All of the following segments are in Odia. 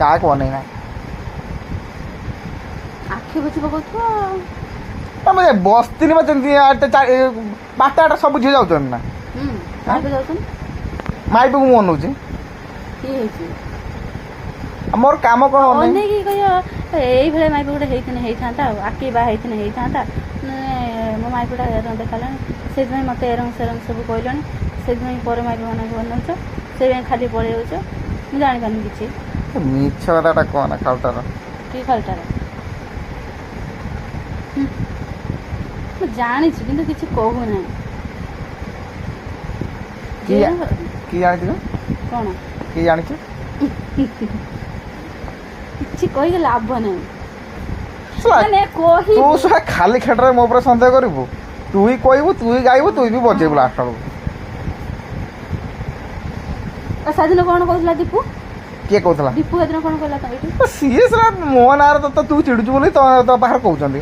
କାହାକୁ ଅନେଇନା। ଆଖି ବୁଜି ପକଉଥିବ ଆଉ। ତମେ ବସିଥିଲି ବା ଯେମିତି ବାଟ ଆଟ ସବୁ ଝିଅ ଯାଉଛନ୍ତି ନା। ହୁଁ, କାହାକୁ ଯାଉଛନ୍ତି? ମାଇପକୁ ମୁଁ ଅନଉଛି। କି ହେଇଛି? ଆଉ ମୋର କାମ କଣ ଅନେଇ? ଅନେଇକି କହିବ, ଏଇଭଳିଆ ମାଇପ ଗୋଟେ ହେଇଥିଲେ ହେଇଥାନ୍ତା, ଆଉ ଆକି ବା ହେଇଥିଲେ ହେଇଥାନ୍ତା। ମୋ ମାଇପଟା ଦେଖାଲାଣି, ସେଇଥିପାଇଁ ମୋତେ ଏରଙ୍ଗ ସେରଙ୍ଗ ସବୁ କହିଲଣି, ସେଇଥିପାଇଁ ପର ମାଇପ ମାନଙ୍କୁ ଅନଉଛ, ସେଇଥିପାଇଁ ଖାଲି ପଳେଇ ଯାଉଛ। ମୁଁ ଜାଣିପାରୁନି କିଛି। ମିଛ କଥାଟା କହନା ଖାଲଟାର। କି ଖାଲଟାର? ମୁଁ ଜାଣିଛି, କିନ୍ତୁ କିଛି କହୁନାହିଁ। କି କି ଜାଣିଛୁ? କ'ଣ? କି ଜାଣିଛୁ? କିଛି କହିକି ଲାଭ ନାହିଁ। ଶଳା, ମାନେ କହି ତୁ ଶଳା ଖାଲି ଖେଟରେ ମୋ ଉପରେ ସନ୍ଦେହ କରିବୁ। ତୁ ହିଁ କହିବୁ, ତୁ ହିଁ ଗାଇବୁ, ତୁ ବି ବଜେଇବୁ ଲାଷ୍ଟ ବେଳକୁ। ଆଉ ସେଦିନ କ'ଣ କହୁଥିଲା ଦୀପୁ? କିଏ କହୁଥିଲା? ଦୀପୁ ସେଦିନ କ'ଣ କହିଲା ତ ଏଇଠି? ସିଏ ସେଟା ମୋ ନାଁରେ ତ ତୁ ଚିଡୁଛୁ ବୋଲି ତୋ ପାଖରେ କହୁଛନ୍ତି।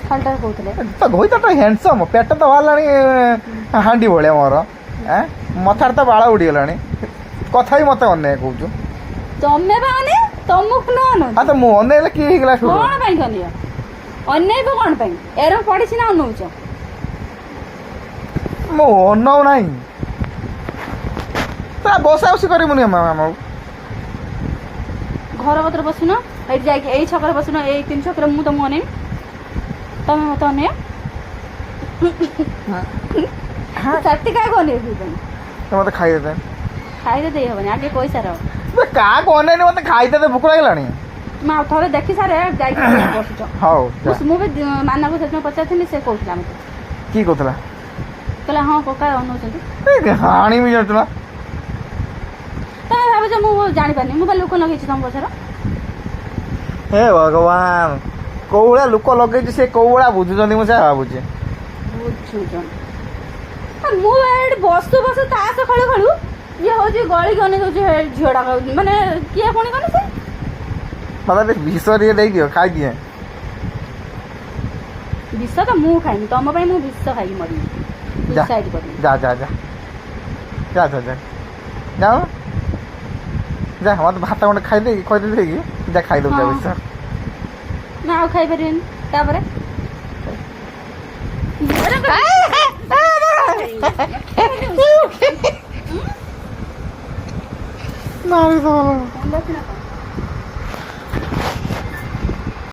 ଖାଲିଟାରେ କହୁଥିଲେ। ତ ଘୋଇତା ତ ହ୍ୟାଣ୍ଡସମ୍, ପେଟ ତ ବାହାରିଲାଣି ହାଣ୍ଡି ଭଳିଆ ମୋର, ଏଁ ମଥାରେ ତ ବାଳ ଉଡ଼ିଗଲାଣି, କଥା ବି ମତେ ଅନେଇ କହୁଛୁ। ତମେ ବା ଅନେଇ, ତମକୁ ନ ଅନଉ। ଆଉ ତ ମୁଁ ଅନେଇଲେ କିଏ ହେଇଗଲା ଶୁଣୁ? କ'ଣ ପାଇଁ ଅନେଇବ? ଅନେଇବ କ'ଣ ପାଇଁ? ଏରଂ ପଡ଼ିଛି ନା ଅନଉଛ? ମୁଁ ଅନଉ ନାହିଁ। ତା ବସା ବସି କରିବୁନି ଆମେ ଆମକୁ। ଘର କତିରେ ବସୁନ, ଏଇଠି ଯାଇକି ଏଇ ଛକରେ ବସୁନ, ଏଇ ତିନି ଛକରେ। ମୁଁ ତମକୁ ଅନେଇବି, ତମେ ମତେ ଅନେଇବ। ସେଠି କାହାକୁ ଅନେଇବି ତମେ? ତ ମତେ ଖାଇଦେ। ଖାଇତେ ଦେଇ ହବନି, ଆଗେ ପଇସା ରହ। କାହାକୁ ଅନେଇନି, ମତେ ଖାଇତେ ଦେ, ଭୋକ ଲାଗିଲାଣି। ମୁଁ ଆଉ ଥରେ ଦେଖି ସାରେ ଯାଇକି ବସୁଛ। ହଉ ଯା। ମୁଁ ବି ମାନାକୁ ସେଦିନ ପଚାରିଥିଲି, ସେ କହୁଥିଲା ମତେ। କିଏ କହୁଥିଲା? କହିଲା, ହଁ, କକା ଅନଉଛନ୍ତି। ଏ, ହାଣିବି ଜାଣିଛୁ ନା। ତମେ ଭାବୁଛ ମୁଁ ଜାଣିପାରୁନି। ମୁଁ ବା ଲୋକ ଲଗେଇଛି ତମ ପଛର। ହେ ଭଗବାନ, କୋଉ ଭଳିଆ ଲୋକ ଲଗେଇଛି, ସେ କୋଉ ଭଳିଆ ବୁଝୁଛନ୍ତି, ମୁଁ ସେୟା ଭାବୁଛି। ବୁଝୁଛନ୍ତି। ମୁଁ ଏଇଠି ବସୁ ବସୁ ତାସ ଖେଳୁ ଖେଳୁ ଇଏ ହଉଛି ଗଳିକି ଅନେଇ ଦଉଛି ହେ ଝିଅଟା, ମାନେ କିଏ ପୁଣି କନେ ସେ। ମତେ ଟିକେ ବିଷ ଟିକେ ଦେଇଦିଅ, ଖାଇଦିଏ। ବିଷ ତ ମୁଁ ଖାଇନି, ତମ ପାଇଁ ମୁଁ ବିଷ ଖାଇକି ମରିବି? ଯା। ସୁସାଇଡ୍ କରିବି। ଯା ଯା ଯା ଯା ଯା ଯା, ଯାଉ ଯା, ମତେ ଭାତ ଖଣ୍ଡେ ଖାଇଦେଇକି ଖୋଇଦେଇ ଦେଇକି ଯା, ଖାଇଦବୁ ଯା। ହଁ। ବିଷ। ନା, ଆଉ ଖାଇପାରିବେନି ତାପରେ। ମାରିଦବ।